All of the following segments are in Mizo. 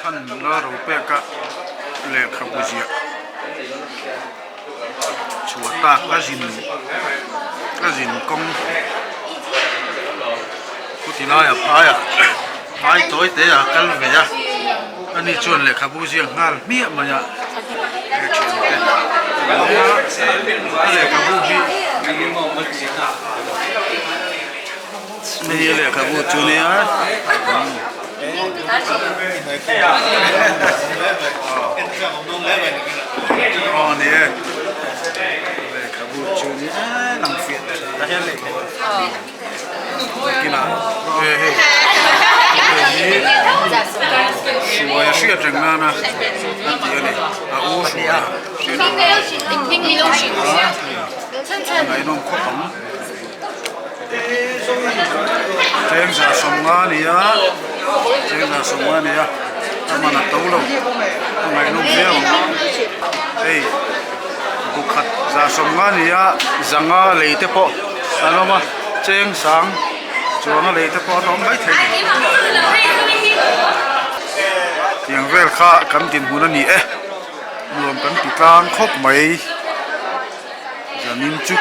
An nula ro peka lehkhabu ziah chhuah tak a zin a zin kawng khuti laia phaiah phai tawi te a kal ve a ani chuan lehkhabu ziak nghal hmiah mai a he thiante a lehkhabu hi Hei lehkhabu chu nia aw ni e lehkhabu chu nia lang fiah kinah he hei hei hi hruai a hriat reng nana a ti a ni a u hruai a hriat reng nana a ngaihnawm khawp ang. Chengza sawmnga a ni a chengza sawmnga a ni a a man a to lo a ngaihnawm viau ang hei bu khat za sawmnga a ni a zanga lei te pawh an awm a cheng sang chuanga lei te pawh an awm maithei a ni tiang vel kha kan dinhmun a ni e nuam kan ti tlang khawp mai. Zanin chu.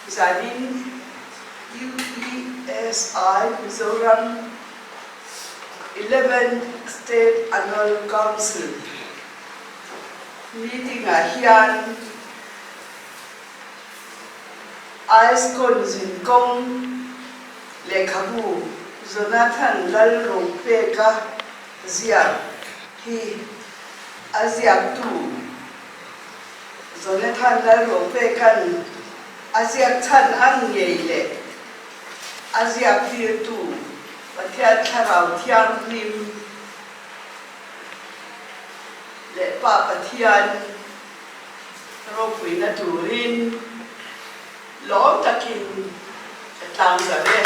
Zanin UESI Mizoram Eleventh State Annual Council meeting-ah hian ISKCON zinkawng lehkhabu Jonathan Lalropeka ziak hi a ziaktu Jonathan Lalropeka'n a ziak chhan ang ngei leh a ziak tirtu Pathian Thlarau Thianghlim leh Pa Pathian ropuina turin lawm takin ka tlang zar e.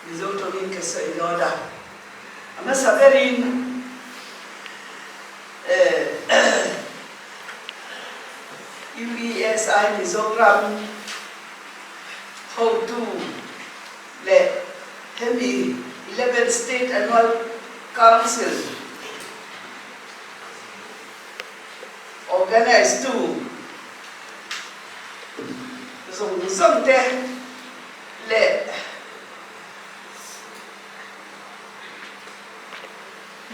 Mizo tawngin ka sawi dawn a, a hmasa berin UESI Mizoram hotu leh hemi Eleventh State Annual Council organise tu zawng zawng te leh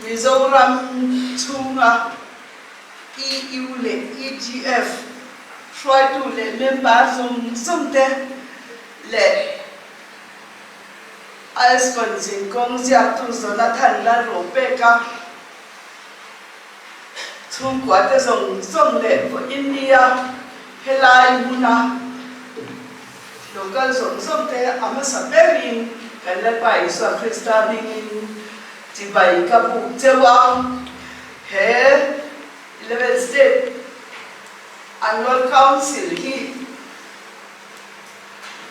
Mizoram chhunga EU leh EGF hruaitu leh member zawng zawng te leh ISKCON zinkawng ziaktu Jonathan Lalropeka chhungkua te zawng zawng leh India helai hmuna Local zawng zawng te a hmasa berin kan Lalpa Isua Krista hmingin chibai ka buk cheu a, he Eleventh State Annual Council hi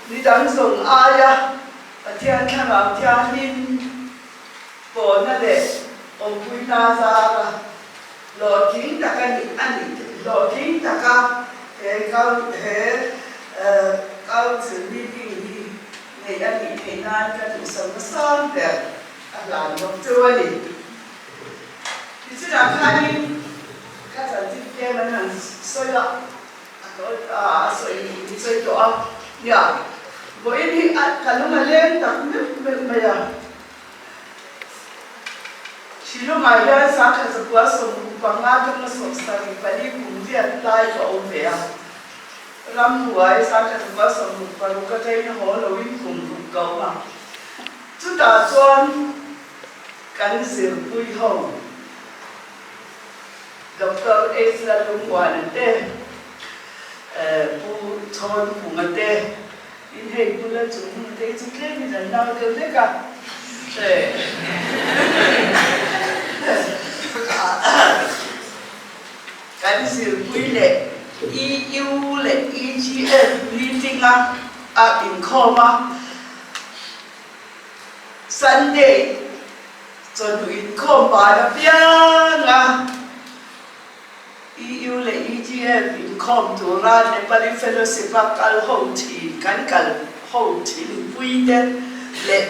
midang zawng aia Pathian Thlarau Thianghlim pawhna leh awmpuina zara Hlawhtling taka nih a nih hlawhtling taka he he Council meeting hi neih a nih theih nan ka duhsakna sang ber a hlan bawk cheu a ni. Tichunah khanin ka chanchin tlem an han sawi a, a sawi in sawi tawh a, nia vawiin hi ka lung a leng tak meuh meuh mai a. Shillong-ah hian sangkhat zakua 65 atanga 74 kum riat lai ka awm ve a. Rambuai sangkhat zakua 66 atangin haw loin kum ruk ka awm a. Chutah chuan kan zirpui ho Doctor H. Lalungmuana te, Pu Chhawnpunga te, In hei bula chung hmun te hi chu tlem in an nau deuh vek a, kan zirpui leh EU leh EGF meeting a a inkhawm a, Sunday chawhnu inkhawm ban apiang a. EU leh EGF inkhawm tura Nepali Fellowship a kal ho thin kan kal ho thin pui te leh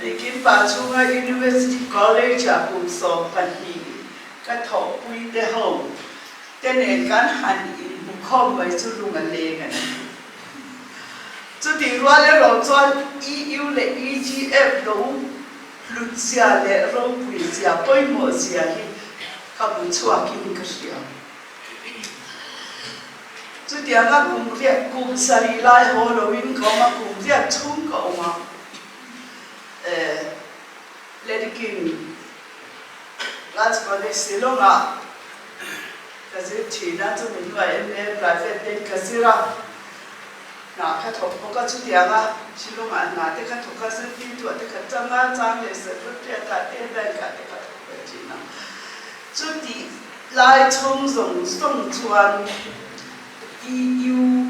bikin pa chhunga University College ah kum 12 ka thawhpui te ho te nen kan han inhmukhawm mai chu lung a leng a ni. Chutih rual erawh chuan EU leh EGF lo Hlutzia leh ropuizia pawimawhzia hi ka hmu chhuakin ka hria. Chutianga kum riat kum sarih lai haw loin ka awm a, kum riat chhung ka awm a. Lady King Raj College Shillong-ah ka zir thin a, chumi hnuah MA Private ten ka zir a. Hna kha thawk bawk a, chutianga Shillong-ah hna te kha thawk a, zirtirtuah te kha chang a, chang leh secretariat-ah te, bank-ah te kha thawk ve thin a. Chutih lai chhung zawng zawng chuan EU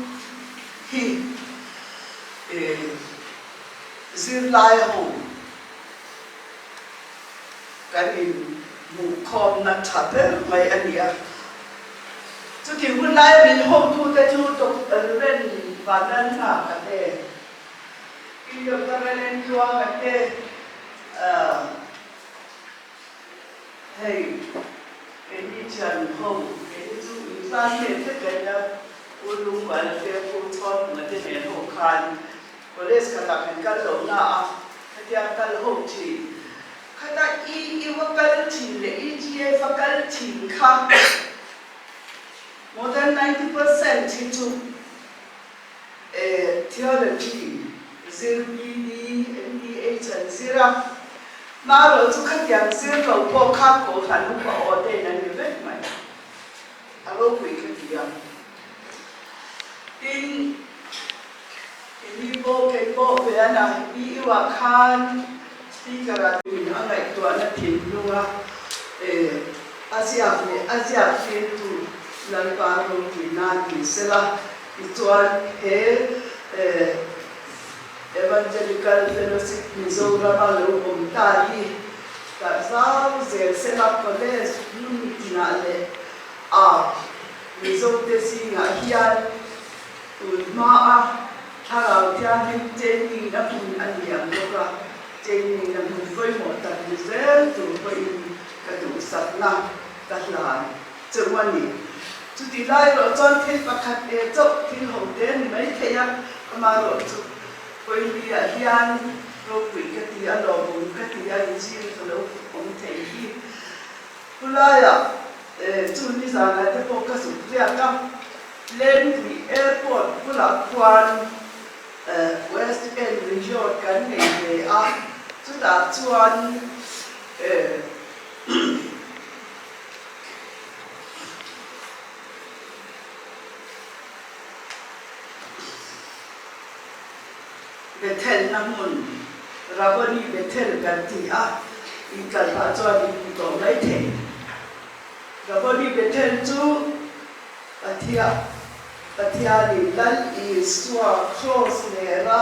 hi zirlai ho kan inhmuhkhawmna tha ber mai a ni a. Chutih hun laia min hotute chu Doctor Ren Vanlalnghaka te, Tin Doctor Lalentluanga te hei keini thian ho keini chu in classmate vek kan nia Pu Lungkuala te Pu Chhawnhmunga te nen ho khan college khatah kan kal lo na a khatia kal ho thin khata EU a kal thin leh EGF a kal thin kha more than 90% hi chu Theology zir BD, MDH an zir a, hmarawh chu khatiang zir lo pawh kha Kohhran upa aw te in an ni vek mai. A ropui kha ti a. Tin, Keini pawh kei pawh ve a na EU ah khan Speaker ah min a ngaihtuahna thinlunga a ziak leh a ziak tirtu Lalpa ropui nan ni sela tichuan he Evangelical Fellowship Mizorama lo awm ta hi darh zau zel sela college hmun tinah leh a Mizote zingah hian Tun hmaa thlarau thianghlim training na hmun a ni ang bawk a, training na hmun pawimawh tak ni zel tur pawhin ka duhsakna ka hlan cheu a ni. Chutih lai erawh chuan thil pakhat e chauh thil ho te a ni mai thei a, amaherawh chu pawimawhah hian ropui ka ti a, lawmawm ka ti a, inzir ka lo awm thei hi. Khulaiah chu nizanah te pawh ka zuk riak a, Lengpui Airport bulah khuan West End Resort kan nei ve a, chutah chuan Bethel na hmun, Rabboni Bethel kan ti a, inkal pah chuan in hmu tawh mai thei. Rabboni Bethel chu Pathia, Pathianin Lal Isua Kraws lera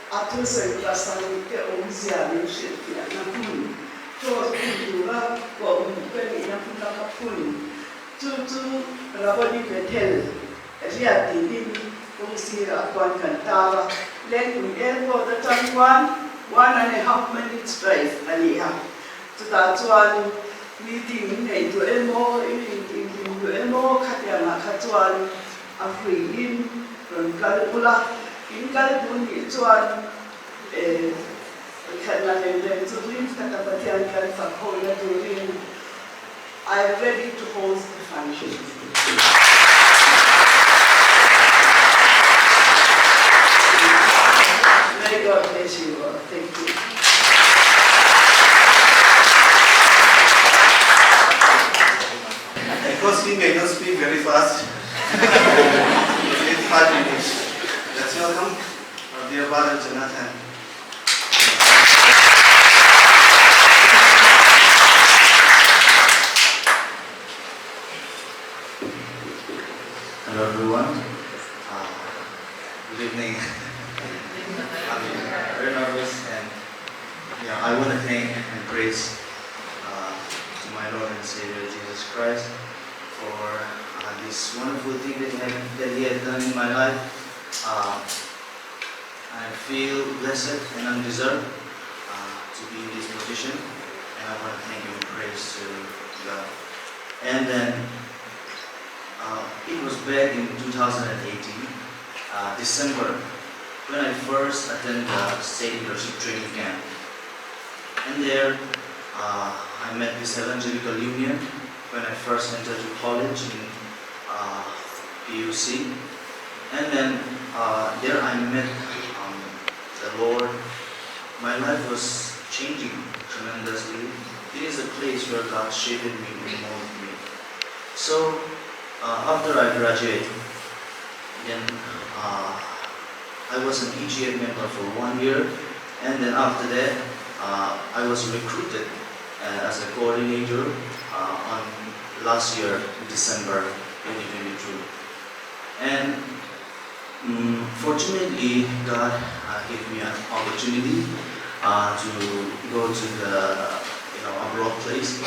a thusawi pasarih te awmzia min hrilhfiahna hmun, Kraws phun tura kawhhmuh ka nihna hmuna ka phun, chu chu Rabboni Bethel Riat tiin kawng sirah khuan kan tar a, Lengpui Airport atang khuan one and a half minutes drive a ni a, chutah chuan meeting in nei duh emaw, in inhlim duh emaw khatiangah kha chuan a hruiin rawn kal ula, in kal duh nih chuan eh khelhna reng reng chu hlim taka Pathian kan fak hawina turin I am ready to host the function. May God bless you all. Thank you. Because he may not speak very fast, in 5 minutes. Let's welcome our dear brother Jonathan. Hello everyone. Good evening. I'm very nervous and yeah, I want to thank and praise to my Lord and Savior Jesus Christ for this wonderful thing that He has done in my life. I feel blessed and undeserved to be in this position, and I want to thank and praise to God. And then it was back in 2018, December, when I first attended the state leadership training camp. And there I met this evangelical union when I first entered to college in PUC. And then there I met the Lord. My life was changing tremendously. It is a place where God shaped me and molded me. So after I graduated, then I was an EGF member for one year, and then after that, I was recruited as a coordinator on last year, December 2022. And fortunately, God gave me an opportunity to go to the abroad place.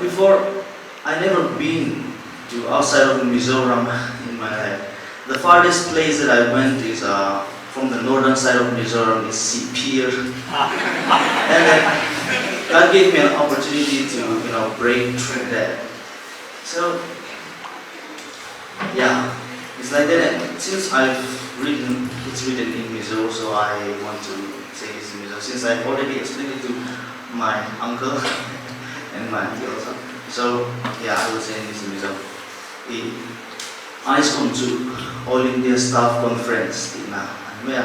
Before I never been to outside of Mizoram in my life. The farthest place that I went is from the northern side of Mizoram is Sihphir and then God gave me an opportunity to you know break through that so yeah it's like that and since I've written it's written in Mizo so I want to say this in Mizo since I've already explained it to my uncle and my auntie also so yeah I will say this in Mizo i ISCON chu All India Staff Conference tihna a ni mai a,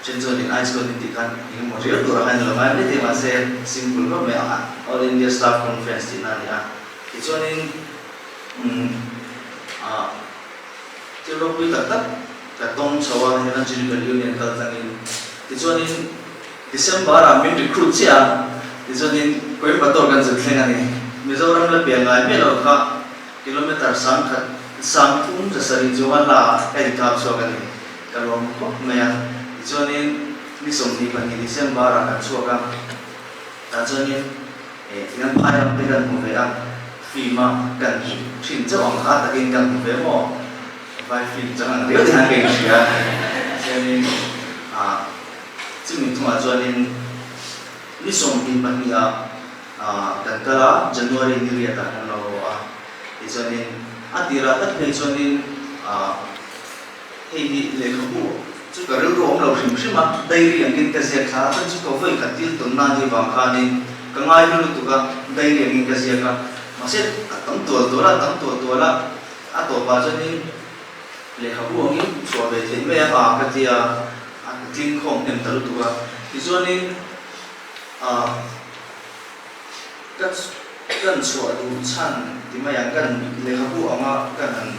then chuan in ISCON in tih khan eng emaw riau tur a khan lo ngai mai thei mahse simple khawp mai a, All India Staff Conference tihna a ni a. Tichuanin umm ah thil ropui tak tak ka tawng chho a Evangelical Union kal tlangin. Tichuanin December ah min recruit chiah a, tichuanin Coimbatore kan zut thleng a ni. Mizoram la pian ngai miah lo kha Kilometre 10,000 30,700 chu a hla ka inkap chhuak a ni. Ka lawm khawp mai a. Tichuanin ni 22 December ah kan chhuak a, tah chuanin kan phai ram te kan hmu ve a, film a kan hmuh thin chauh ang kha takin kan hmu ve maw? Vai film chang ang riau te hian ka inhria. Chuanin ah chumi thungah chuanin ni 22 ah Ah kan kal a, January ni riat ah kan lo haw a, tichuanin a tirah tak phei chuanin ah hei hi lehkhabu chu ka rilru awm lo hrim hrim a, diary angin ka ziak thla a, chuan chu ka vawi khat thil tawnna ni vang khanin ka ngai hlu lutuk a, diary angin ka ziak a, mahse a tam tual tual a, tam tual tual a, a tawpah chuanin lehkhabu angin chhuah ve theih mai a, ah ka tia a tling khawm hnem ta lutuk a, tichuanin. Ah, ka kan chhuah duh chhan ti mai ang, kan lehkhabu anga kan han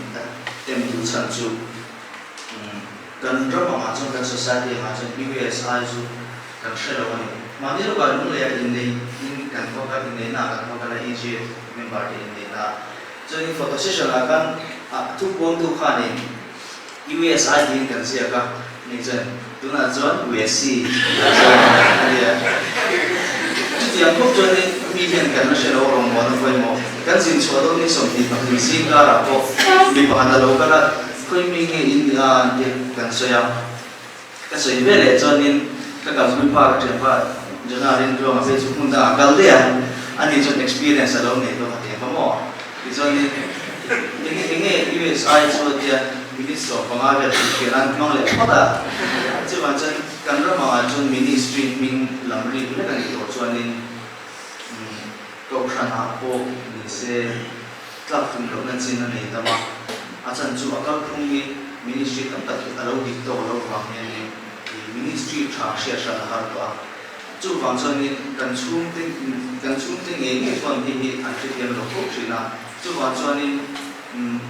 tem duh chhan chu kan ram angah chuan kan society angah chuan USI chu kan hre lo a ni. Mahni lawkah lungleiah inneih in kan vak a, inneihna ah kan vak a la EGF member te inneihna ah. Chuanin photo session ah khan ah thupuangtu khanin USI tiin kan ziak a, ni chuan tunah chuan USC a chuan a nia. Chutiang khawp chuan mi hian kan la hre lo rawngbawlna pawimawh. Kan zin chhuah dawn ni 22 zing karah pawh mi pakhat a lo kal a, khawi mi nge in nia an ti kan sawi a. Ka sawi ve leh chuanin ka kalpui pa ka thianpa Jonah Rindruanga phei chu hmun dangah kal daih a, ani chuan experience a lo nei tawh ka ti ang maw? Tichuanin enge enge USI chu a tia minute 15 vel hrilhfiah nan hmang leh phawt a, chuvang chuan kan ram angah chuan ministry hming lam rik lek a nih tawh chuanin kohhranah pawh ni se tlak tum lohna chin a nei tam a, a chan chu a kalphung hi ministry tam tak hi a lo dik tawk lo vang hianin ministry tha hriat hran a har tawh a, chuvang chuanin kan chhungte kan chhungte ngei ngei pawn hei hi an hrethiam lo fo thin a, chuvang chuanin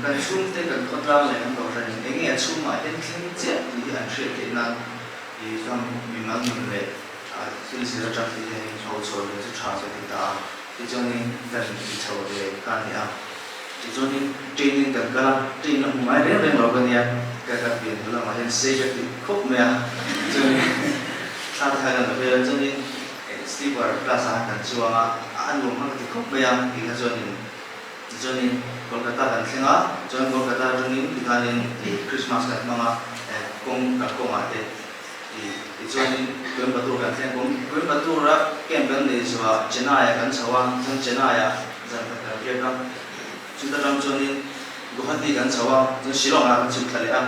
kan chhungte kan khawtlang leh kan kohhranin eng nge a chhungah hian thleng chiah tih hi an hriat theih nan ih kam mimal nun leh thil zir atang te hianin ho chhuah ve chu tha chu a ti ta a. Tichuanin kan ti chho ve kha a ni a. Tichuanin train in kan kal a, train a hmu ngai reng reng lo ka nia, ka ka pian hnu lamah hian sei ka ti khawp mai a. Chuanin thla te kha kan la vel a, chuanin sleeper class ah khan kan chuang a, a nuam kha ka ti khawp mai a tikha chuanin tichuanin Kolkata kan thleng a, chuan Kolkata atangin tikhanin Christmas kan hmang a, kawng kan kawngah te Tichuanin Coimbatore kan thleng kawng. Coimbatore-a camp kan neih zuah Chennai-ah kan chho a, chuan Chennai-ah zan khat kan riak a. Chuta tang chuanin Guwahati kan chho a, chuan Shillong-ah kan chhuk thla leh a.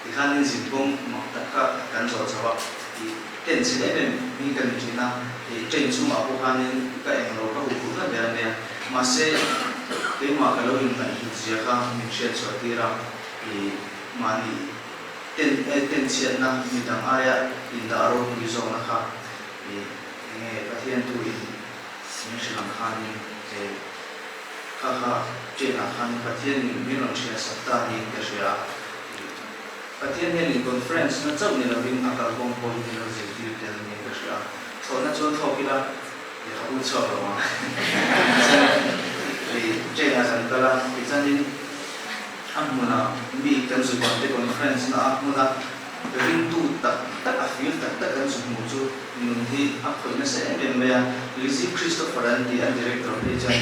Tikhanin zin kawng mak tak kha kan zawh chho a. Tent chhe em em hi ka ni thin a, train chhungah pawh khanin ka englo ka huphurh vek ber a nia. Mahse, keimah ka lo inngaihhlut zia kha min hriat chhuah tir a, mahni Ten e ten chhiatna midang aia indah ropui zawkna kha i enge Pathian tu in min hrilh ang khanin e kha kha ṭian ah khanin Pathian in min rawn hriat sak ta niin ka hria a. I Pathian hian in conference na chauh ni lovin a kalkawng pawh hi min lo zirtir tel niin ka hria a. Thlawhna chuan thlawk ila lehkhabu chhuak lo ang. Chuan i ṭian ah kan kal a, tichuanin. A hmunah mi kan zu bang te conference na a hmuna ringtu tak tak a fir tak tak kan zu hmuh chu nun hi a khawih nasa em em mai a. Lizzie Christopher an ti an director phei chuan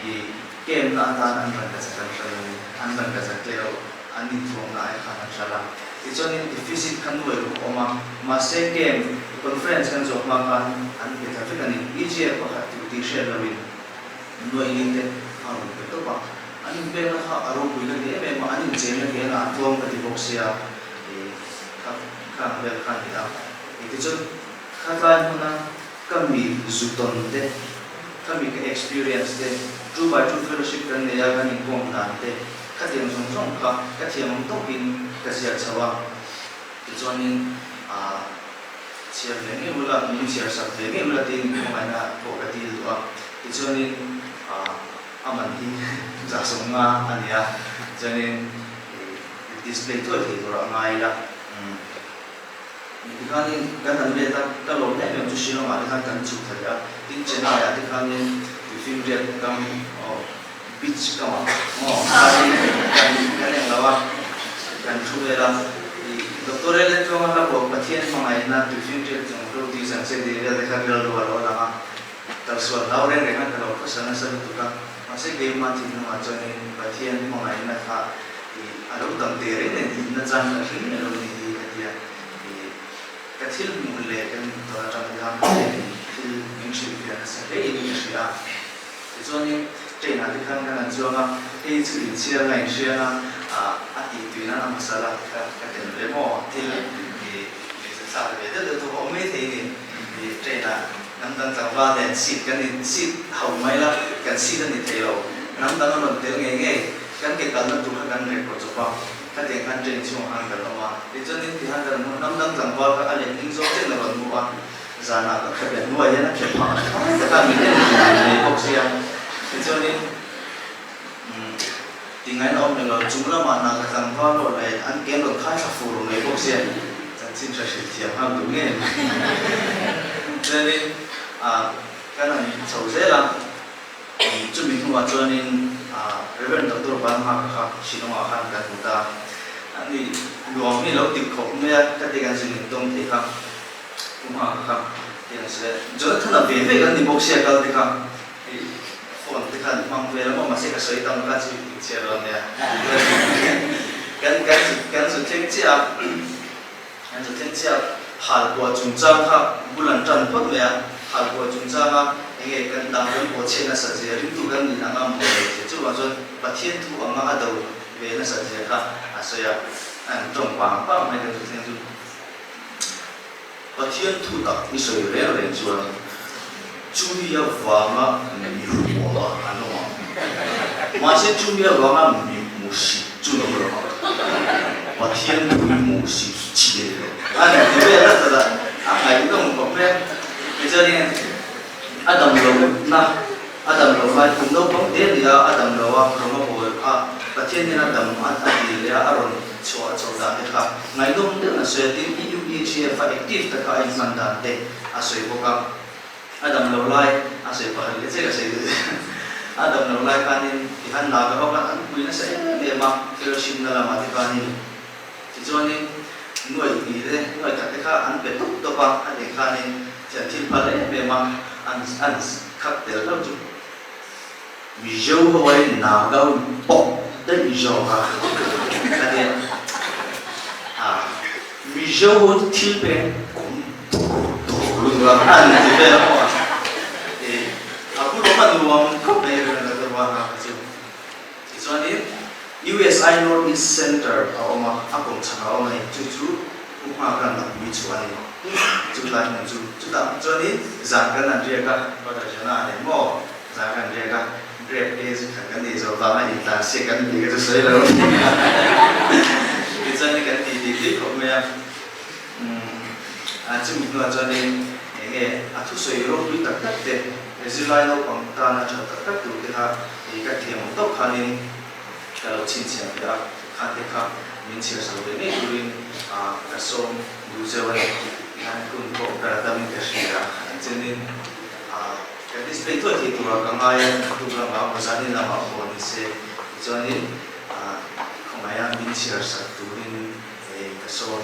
i camp na atan an rangkachak an hral a ni. An rangkachak tleu an inthuamna ai khan an hral a. Tichuanin deficit kha nuai ruk a awm a, mahse camp conference kan zawh hma khan an pe ta vek a ni. EGF pakhat tur tih hriat loin nuai ling te a rawn pe tawp a, an inpekna kha a ropui ka ti em em a, an inchengna ke a tlawm ka ti bawk sia, ih kha khang vel kha a ni a. Tichuan khatlai hmuna ka mi zutawn te, ka mi ka experience te, two by two fellowship kan nei a kan inkawm dan te, Khatiang zawng zawng kha ka thiam ang tawkin ka ziak chho a, tichuanin aah chhiar ve ngei ula, min chhiar sak ve ngei ula tiin hmangaihna pawh ka dil duh a, tichuanin aah a man hi 150 a ni a, tichuanin ih display thuai thei tur a ngai ila. Tikhanin kan han let a, ka lawm em em chu Shillong ah te khan kan chhuk thla leh a, tin Chennai ah te khanin tuifinriat kam aw beach kam ah maw khanin kan kan eng lo a, kan thu vel a, ih Doctor Ellen Tluanga hla pawh Pathian hmangaihna tuifinriat chung hlo tih zan che tih vel te kha rilru a lo lang a, kalsual hlau reng reng a ka lo khawsa nasa lutuk a, mahse keimah thinlungah chuanin Pathian hmangaihna kha Ih, a lo dam teh reng nen tih na chang ka hring elo ni hi ka tia. Ih, ka thil hmuh leh kan tawn atang hian ka hriatin thil min hrilh fiah nasa hle in ka hria a. Tichuanin train ah te khan kan han chuang a, hei chu inchhiar nga inhria nga, ah, a tih tui nan a masala te kha ka tel ve maw? Thil ih, inzathlak ve deuh deuh chu a awm mai thei ni. Ih, train ah hnam dang tlangval nen seat kan in seat hauh mai la, kan seat a ni thei lo, hnam dang a rawn tel ngei ngei. Kan ke kalna tur kha kan record chawp a, khatiang khan train chhungah khan kan awm a, tichuanin tihan kan hmu hnam dang tlangval kha a leh ding zawk chen a rawn hmu a, zanah ka khep leh hnuai hian a khep phah a thlai tak a, min en ngei bawk sia, tichuanin umm tingain a awm leh lo, chung lamah hna ka tlangval rawh leh an ke an rawn khai thla fur mai bawk sia, chanchin hre hrilh thiam nghal duh ngei mai, chuanin ah kan han chho zel a. Chumi hnuah chuanin Rev. Doctor Van Haka kha Shillong-ah khan kan hmu ta. Ani nuam hi lo dik khawp mai a, ka ti kan zin intawm thei kha Pu Hmaka kha ti ang se. Jonathan-a ve ve kan ni bawk sia kal te kha hei phone te khan hmang vel a maw mahse ka sawi tam kha chu in chhiar lo ania. Kan kan kan zu thleng chiah a, kan zu thleng chiah a. Halpuah chungchang kha bul an tan phawt mai a, halpuah chungchanga enge kan dang kan pawh chhiat nasat zia ringtu kan nih anga maw lo zia chuvang chuan Pathian thu anga a do ve nasat zia kha a sawi a, a han tawng pang pang mai kan thuthleng chu. Pathian thu tak i sawi reng reng chuan chumi avanga mi hmuh an awm ang, mahse chumi avanga mi hmuhsit chu an awm lo ang. Pathian thu i hmuhsit chi a ni lo. A ni ti vel a tala a ngaihnawm khawp mai a. Tichuanin a dam lohna, a dam loh lai kum naupang te a ni a, a dam lo a, rawng a bawl a, Pathian hian a dam a dil leh a, a rawn chhuah a chhoh dan te kha ngaihnawm deuhin a sawi a. Tin, EUEGF a active taka a inhman dan te a sawi bawk a. A dam lo lai a sawi pakhat leh chiah ka sawi duh. A dam lo lai khanin tihan naga ho khan an pui nasa em em a, fellowship na lamah te khanin. Tichuanin nuaih hnih te, nuaih khat te kha an pe tawp tawp a, a tih khanin thian thil phal em em a, an an khak tel hlauh chu. Mizo ho aiin Naga ho pawh daih zawk a, a ti a. Mizo ho chu thil peng kum tur tur lutuk a, an ti vel a maw? Ih, a bul awm a nuam khawp mai rin a Doctor Vana kha chu. Tichuanin USI North East Centre a awm a, a kawm chhak a awm a ni. Chu chu Pu Nghaka'n a pui chhuah a ni. Chu lai hmun chu. Chutah chuanin zan kan han riak a, Brother Jona nen maw zan kan riak a, grape te zu khat kan nei zawh vanga intlan siak kan tih kha chu sawi lo. Tichuanin kan ti ti tui khawp mai a. Umm, chumi hnuah chuanin eng nge a thusawi ropui tak tak te, zirlai naupang tana tha tak tak tur te kha ih ka thiam ang tawp khanin ka lo chhinchhiah ve a, khan te kha min chhiar chho ve ngei turin ka sawm duh zeuh a ni. Tihian hun pawh ka la damin ka hria a, chuanin ka display thuai thei turah ka ngai a, tuk lamah maw zanin lamah pawh ni se, tichuanin khawngaih a min chhiar sak turin Hei ka sawn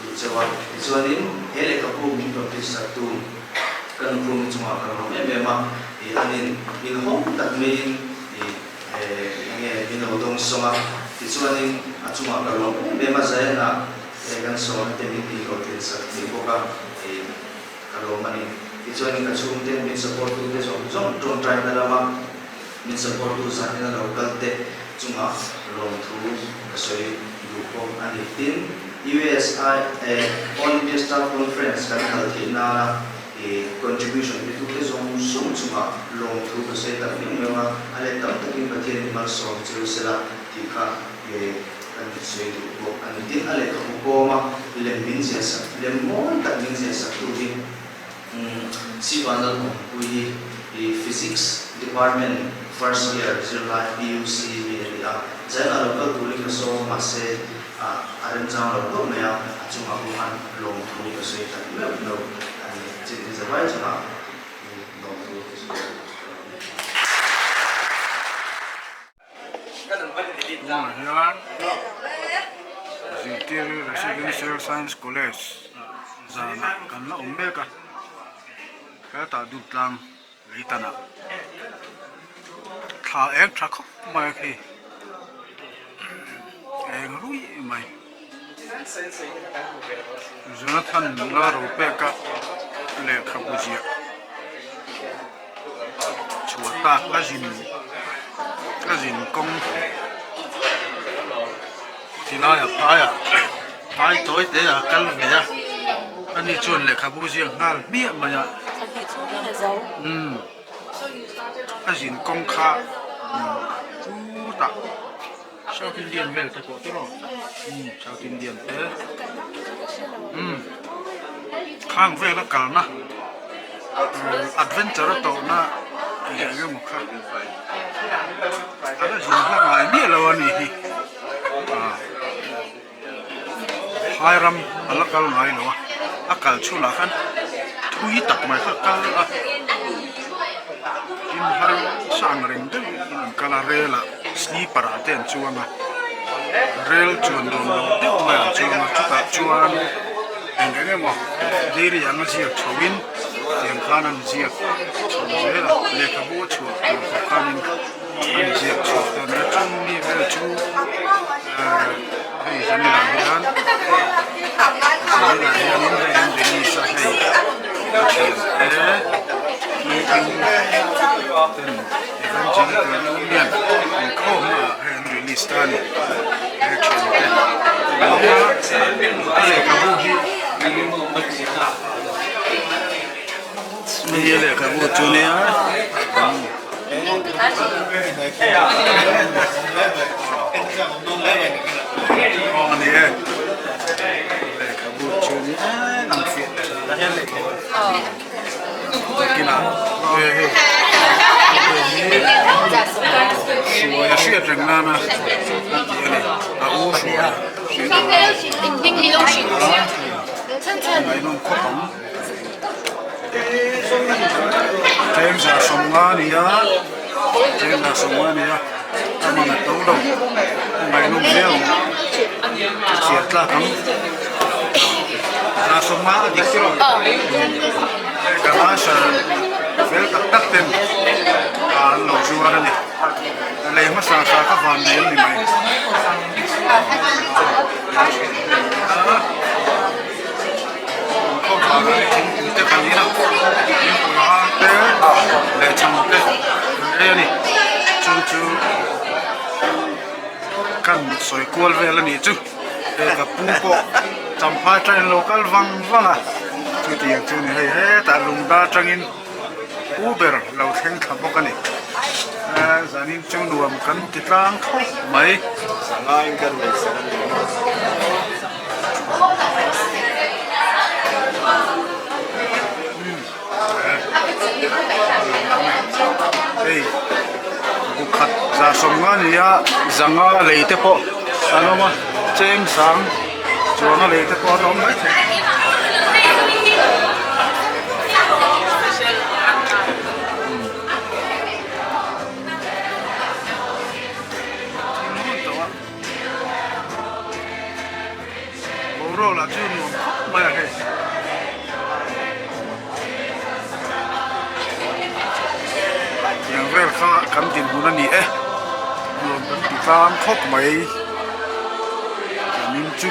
duh chauh a, tichuanin he lehkhabu min publish saktu ka nuphumi chungah ka lawm em em a, ih anin min hawng tak maiin ih eng nge min lo dawng sawng a, tichuanin a chungah ka lawm em em a, Zion-ah kan sawmna te min tih hlawhtlin sak thei bawk a, eh ka lawm a ni. Tichuanin ka chhungte min support tu te zawng zawng tawngtaina lama min support tu zanin a lo kal te chungah lawmthu ka sawi duh bawk a ni. Tin, USI eh All India Staff Conference kan kal theih nana eh contribution pe tu te zawng zawng chungah lawmthu ka sawi tak meuh meuh a, a let tam takin Pathian in malsawm cheu sela tih kha eh kan sawi duh bawk a ni. Tin, a lehkhabu kawma lem min ziah sak, lem mawi tak min ziah sak tu hi Sivanal Awmpui hi Physics Department first year zirlai PUC mi a ni a. Zainah lo kal turin ka sawm a, mahse a remchang lo hlauh mai a, a chungah pawh khan lawmthu ka sawi tak meuh lo a ni. Chutih zavai chungah lawmthu ka sawi tak meuh. Tunah hian zirtir Residential Science College zanah kan la awm mek a, hetah duh tlang lei tanah thla eng tha khawp mai a khi eng ruih mai Jonathan nula ro pek a lehkhabu ziah. Chhuah tak a zin a zin kawng ti laiah phaiah phai tawi te a kal ve a ani chuan lehkhabu ziak nghal hmiah mai a umm a zin kawng kha chutah South Indian vel te pawh tiraw umm South Indian te umm khang vela kalna adventure a tawhna tih eng emaw kha a la zin hlak ngai miah lo a nih hi ah phai ram a la kal ngai lo a a kal chhunah khan thui tak mai kha a kal a tin har sang reng deuh in an kal a rel ah sleeper ah te an chuang a rel chuan nuam lo deuh mai an chuang a chutah chuan eng eng emaw dairy anga ziak chho in tiang khan an ziak chho zel a lehkhabu a chhuah tur pawh khanin an ziak chhuak ta nia chung mi vel chu ehh hei zaninah hian zaninah hianin hei an release a hei a thian te meeting ten evangelical union inkhawmna ah hei an release ta a ni he thian te a lehkhabu hi hei a lehkhabu chu nia. Aw ni e lehkhabu chu ni em ang fiah takinah hei hei hruai a hriat reng nana a ti a ni a u hruai a hriat reng nana ngaihnawm khawp ang. Chengza sawmnga a ni a chengza sawmnga a ni a a man a to lo a ngaihnawm viau ang a chhiar tlak ang za sawmnga a dik tiraw galasha fel tak tak ten an lo zuar a ni lei hmasa sa kha van nei an ni mai. Thingpui te kan in a thingpui hang te leh chhang te an ei a ni chu chu kan sawi kual vel a nih chu hei ka pu pawh champhai train lo kal vang vang a chutiang chu ni hei hetah lungda atangin pu ber lo thleng thla bawk a ni zanin chu nuam kan ti tlang khawp mai. Hei bukhat za sawmnga a ni a zanga lei te pawh an awm a cheng sang chuanga lei te pawh an awm maithei. Boruak lah chu nuam khawp mai a hei. Tiang vel kha kan dinhmun a ni e. Nuam kan ti tlang khawp mai. Zanin chu.